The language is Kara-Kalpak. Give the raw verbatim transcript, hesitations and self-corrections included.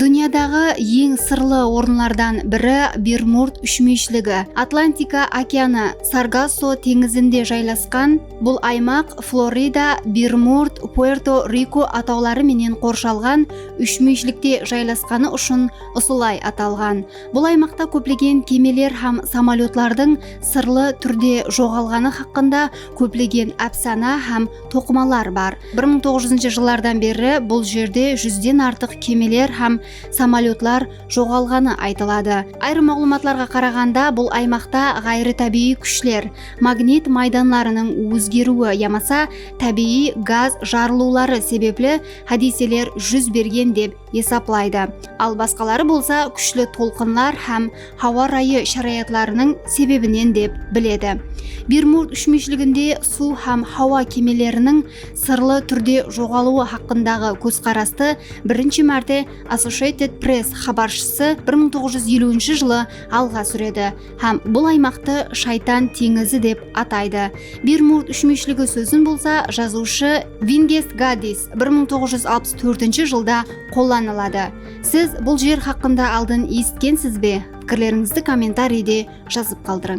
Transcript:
Dúnyadaǵı eń sırlı orınlardan biri Bermud úshmúyeshligi. Atlantika okeanı, Sargasso teńizinde jaylasqan bul aymaq Florida, Bermud, Puerto-Riko atawları menen qorshalǵan úshmúyeshlikte jaylasqanı ushın usılay atalǵan. Bul aymaqta kóplegen kemeler hám samolyotlardıń sırlı túrde joǵalǵanı haqqında kóplegen ápsana hám toqımalar bar. Bir mıń toǵız júzinshi jıllardan beri bul jerde júzden artıq kemeler hám samolyotlar joǵalǵanı aytıladı. Ayırım maǵlıwmatlarǵa qaraǵanda, bul aymaqta ǵayrıtábiyiy kúshler, magnit maydanlarınıń ózgeriwi yamasa tábiyiy gaz jarılıwları sebepli hádiyseler júz bergen dep esaplaydı. Al basqaları bolsa kúshli tolqınlar hám hawa rayı sharayatlarınıń sebebinen dep biledi. Bermud úshmúyeshliginde suw hám hawa kemeleriniń sırlı túrde joǵalıwı haqqındaǵı kózqarastı birinshi márte Associated Press xabarshısı bir mıń toǵız júz eliwinshi jılı alǵa súredi hám bul aymaqtı Shaytan teńizi dep ataydı. Bermud úshmúyeshligi sózin bolsa jazıwshı Vingest Gaddis bir mıń toǵız júz alpıs tórtinshi jılda qollanıladı. Siz bul jer haqqında aldın esitkensiz be? Pikirlerińizdi kommentariyde jazıp qaldırań.